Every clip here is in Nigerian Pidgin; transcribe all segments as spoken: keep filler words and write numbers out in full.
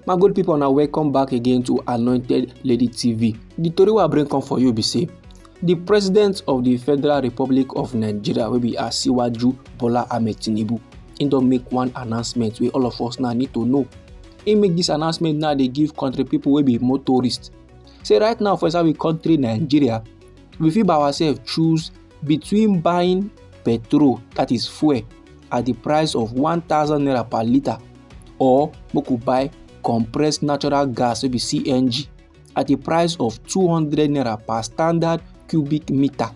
My good people, now welcome back again to Anointed Lady T V. The tori wey I bring come for you be say the president of the Federal Republic of Nigeria, wey be Asiwaju Bola Ahmed Tinubu, he don make one announcement wey all of us now need to know. He make this announcement now dey give country people wey be motorists. Say right now for inside we country Nigeria, we fit by ourselves choose between buying petrol, that is fuel, at the price of one thousand naira per litre, or make we buy compressed natural gas, wey be C N G, at the price of two hundred naira per standard cubic meter.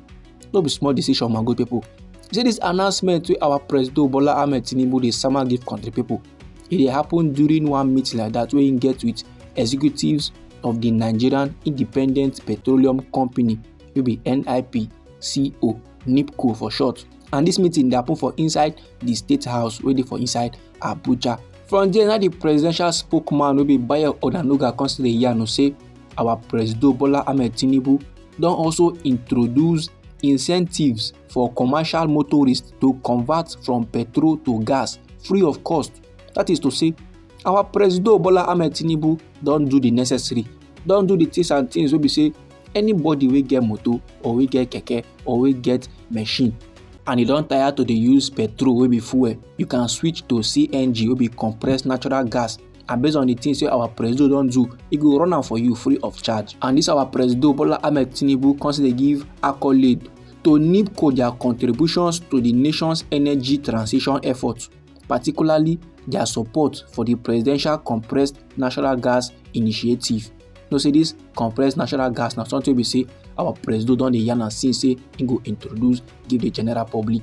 No be small decision, my good people. You see this announcement wey our President Bola Ahmed Tinubu dey sama give country people, e dey happen during one meeting like that wey he get with executives of the Nigerian Independent Petroleum Company, wey be N I P C O, NIPCO for short. And this meeting dey happen for inside the State House wey dey for inside Abuja. From there, now the presidential spokesman wey be Bayo Onanuga come still dey yarn say our President Bola Ahmed Tinubu don also introduce incentives for commercial motorists to convert from petrol to gas free of cost. That is to say, our President Bola Ahmed Tinubu don do the necessary, don do the things and things wey be say anybody wey get motor or wey get keke or wey get machine and e don tire to dey use petrol wey be fuel, you can switch to C N G wey be compressed natural gas, and based on the things wey our President don do, e go run am for you free of charge. And this our President Bola Ahmed Tinubu come still dey give accolade to NIPCO their contributions to the nation's energy transition efforts, particularly their support for the Presidential Compressed Natural Gas Initiative. Know say this compressed natural gas na something wey be say our President don dey yarn am since say he go introduce give the general public.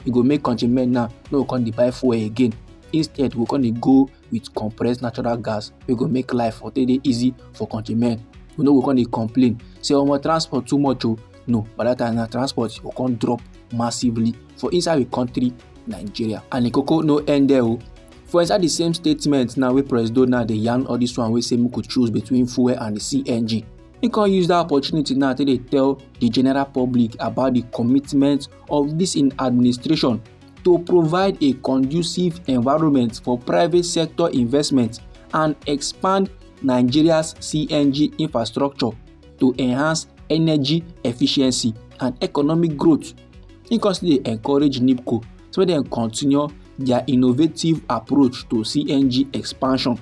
E go make countrymen now no go come dey buy fuel again. Instead, we go come dey go with compressed natural gas wey go make life for take dey easy for countrymen. We no go come dey complain say omo, transport too much o. No, by that time na transport go come drop massively for inside we country Nigeria. And the koko no end there o. For inside the same statement now wey President now dey yarn all this one wey say make we choose between fuel and the C N G, he come use that opportunity now take dey tell the general public about the commitment of this in administration to provide a conducive environment for private sector investment and expand Nigeria's C N G infrastructure to enhance energy efficiency and economic growth. He come still dey encourage NIPCO so make dem continue their innovative approach to C N G expansion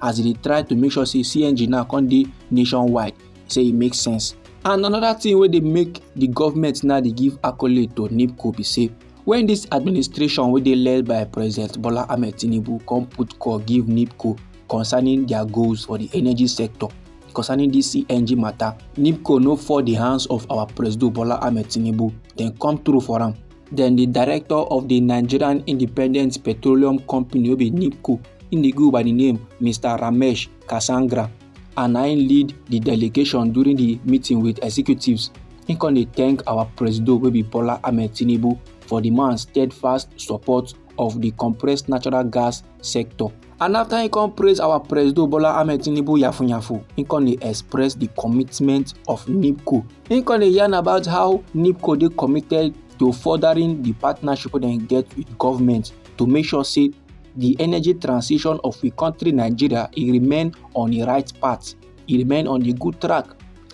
as e dey try to make sure say C N G now come dey nationwide. Say e make sense. And another thing wey dey make the government now dey give accolade to NIPCO be say when this administration wey dey led by President Bola Ahmed Tinubu come put call give NIPCO concerning their goals for the energy sector, concerning this C N G matter, NIPCO no fall the hands of our President Bola Ahmed Tinubu. Dem come through for am. Then the director of the Nigerian Independent Petroleum Company wey be NIPCO, he dey go by the name Mister Ramesh Kasangra, and na him lead the delegation during the meeting with executives. He come dey thank our President wey be Bola Ahmed Tinubu for the man steadfast support of the compressed natural gas sector. And after he come praise our President Bola Ahmed Tinubu yafu yafu, he come dey express the commitment of NIPCO. He come dey yarn about how NIPCO dey committed to furthering the partnership wey dem get with government to make sure say the energy transition of we country Nigeria, e remain on the right path, e remain on the good track.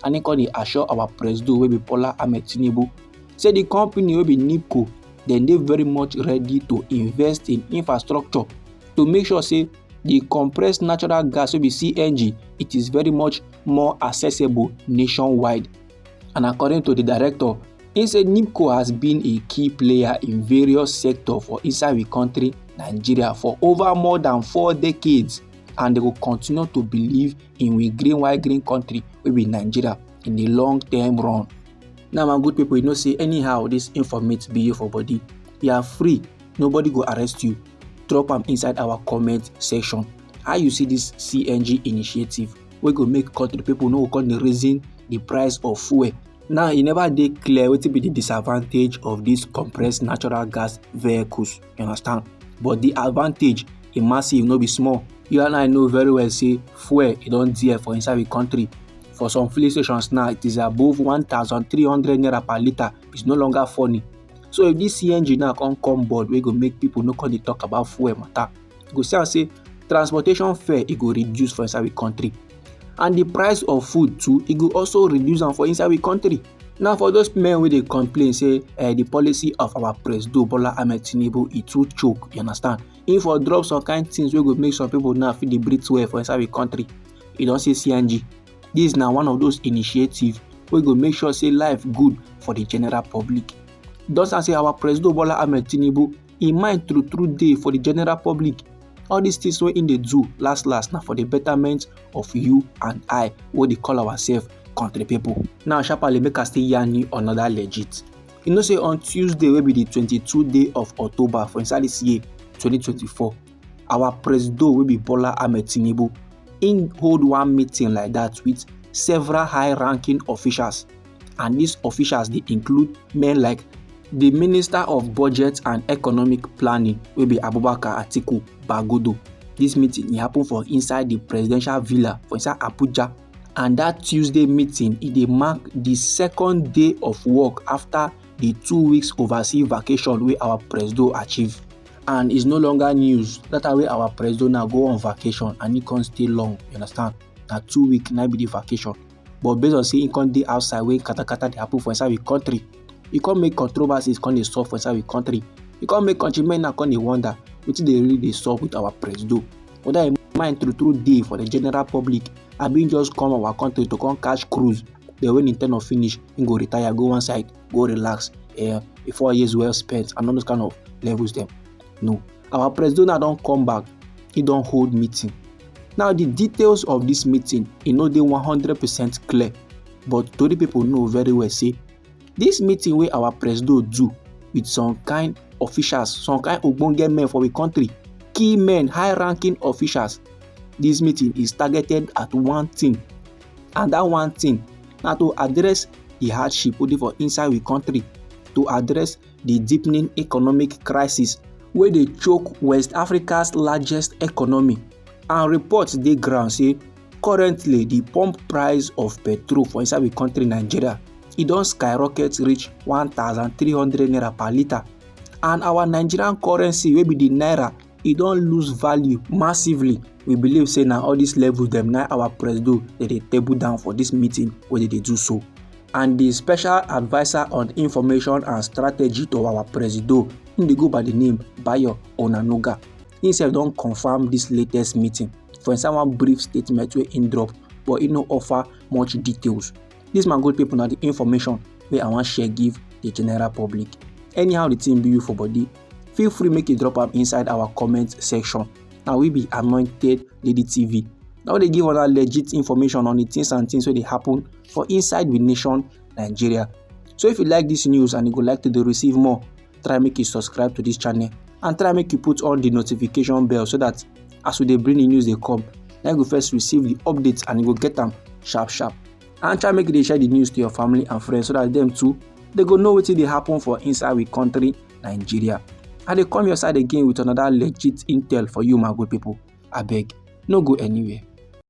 And he come dey assure our President wey be Bola Ahmed Tinubu say the company wey be NIPCO, dem dey very much ready to invest in infrastructure to make sure say the compressed natural gas wey be C N G, it is very much more accessible nationwide. And according to the director, he say NIPCO has been a key player in various sectors for inside we country Nigeria for over more than four decades, and they go continue to believe in we green white green country wey be Nigeria in the long term run. Now, my good people, you know say anyhow this informate be you for body, you are free. Nobody go arrest you. Drop am inside our comment section. How you see this C N G initiative wey go make country people no go come dey reason the price of fuel? Now, e never dey clear wetin be the disadvantage of these compressed natural gas vehicles, you understand? But the advantage, e massive, no be small. You and I know very well say fuel, e don dear for inside the country. For some filling stations now, it is above one thousand three hundred naira per litre. It's no longer funny. So if this C N G now come come board, wey go make people no come dey talk about fuel matter, you go see am say Transportation fare e go reduce for inside we country, and the price of food too e go also reduce am for inside we country. Now for those men wey dey complain say uh, the policy of our Presido Bola Ahmed Tinubu e too choke, you understand? He for drop some kind things wey go make some people now fit dey breathe well for inside we country. You don see C N G. This na one of those initiatives wey go make sure say life good for the general public. Don say our Presido Bola Ahmed Tinubu, im mind true true dey for the general public. All these things wey im dey do last last na for the betterment of you and I wey dey call ourselves country people. Now sharply make I still yarn you another legit. You know say on Tuesday wey be the twenty-two day of October for inside this year twenty twenty-four, our Presido wey be Bola Ahmed Tinubu, im hold one meeting like that with several high-ranking officials, and these officials dey include men like the Minister of Budget and Economic Planning wey be Abubakar Atiku Bagudu. This meeting e happen for inside the presidential villa for inside Abuja, and that Tuesday meeting e dey mark the second day of work after the two weeks overseas vacation wey our Presido achieve. And it's no longer news that way our Presido now go on vacation and he can't stay long, you understand? Na two week na be the vacation. But based on say he can't dey outside wey katakata dey happen for inside the country, he can't make controversies come dey solve for inside the country. He can't make countrymen now come dey wonder wetin dey really dey solve with our Presido. Whether im mind true true dey for the general public, abi im just come our country to come catch cruise, then when im ten ure finish, im go retire, go one side, go relax. Eh, a four years well spent, and all those kind of levels dem. No, our Presido now don come back, he don hold meeting. Now the details of this meeting e no dey one hundred percent clear, but tori people know very well say this meeting wey our Presido do with some kind officials, some kind ogbonge men for we country, key men, high-ranking officials, this meeting is targeted at one thing, and that one thing na to address the hardship wey dey for inside we country, to address the deepening economic crisis wey dey choke West Africa's largest economy. And reports dey ground say currently the pump price of petrol for inside the country Nigeria e don skyrocket reach one thousand three hundred naira per litre, and our Nigerian currency wey be the naira e don lose value massively. We believe say na all these levels dem na our Presido dey dey table down for this meeting wey dey dey do so. And the special adviser on information and strategy to our Presido, im dey go by the name Bayo Onanuga. Im sef don confirm this latest meeting for inside one brief statement wey im drop, but im no offer much details. This, my good people, na the information wey I wan share give the general public. Anyhow the thing be you for body, feel free make you drop am inside our comment section. Na we be Anointed Lady T V. Na we dey give una legit information on the things and things wey dey happen for inside we nation, Nigeria. So if you like this news and you go like to dey receive more, try make you subscribe to this channel and try make you put on the notification bell so that as we dey bring the news dey come, na you go first receive the updates and you go get am sharp sharp. And try make you dey share the news to your family and friends so that dem too dey go know wetin dey happen for inside we country, Nigeria. I dey come your side again with another legit intel for you, my good people. Abeg, no go anywhere.